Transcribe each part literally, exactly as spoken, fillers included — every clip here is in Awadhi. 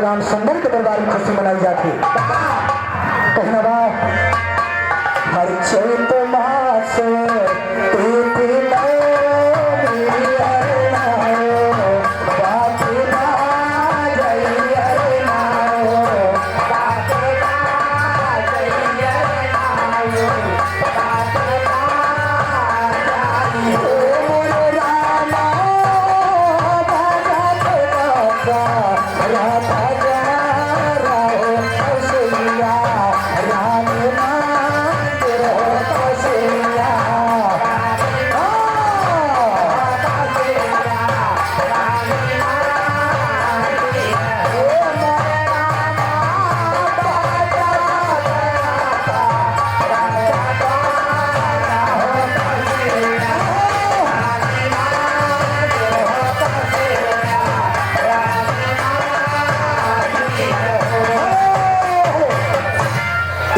राम सुंदर के दरबार में खुशी मनाई जाती। कहना बा, हर चैत मास तिथि नवमी अरे नाओ, बात ना जाई अरे नाओ, बात ना जाई अरे नाओ।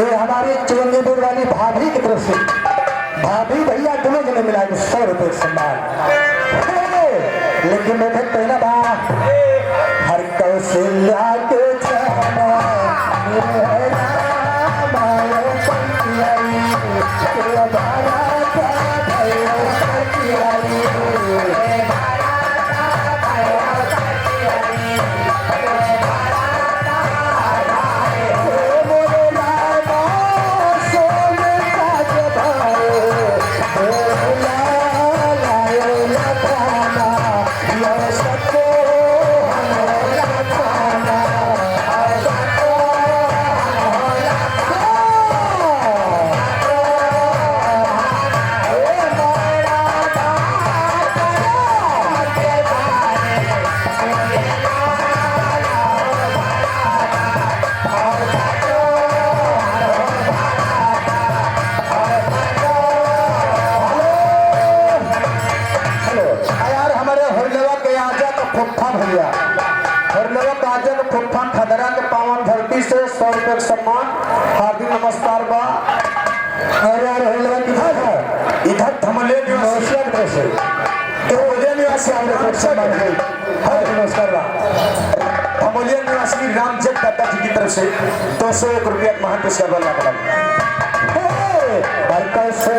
ये हमारी चिरंजीवी वाली भाभी की तरफ से, भाभी भैया दोनों जने मिला के सौ रुपये सम्मान। लेकिन मैं फिर कहना बा, हर कौशल्या के चेहरा में राम आयो चंचलाई, के बारा का भयो चंचलाई। हेलो। आ यार, हमारे होरलेवा के आजा का फुफ्फा भैया, होरलेवा के आजा का फुफ्फा खदरा के पावन धरती से सौ रुपये का सम्मान, हार्दिक नमस्कार बा। अरे यार, होरलेवा किधर है? इधर धमलिया निवासी। नमस्कार कैसे? धमलिया निवासी आप लोग सम्मान है। हार्दिक नमस्कार बा। धमलिया निवासी रामजग दादा जी की तरफ से दो सौ एक रुपया का महान पुरस्कार बा। हे, भाई कैसे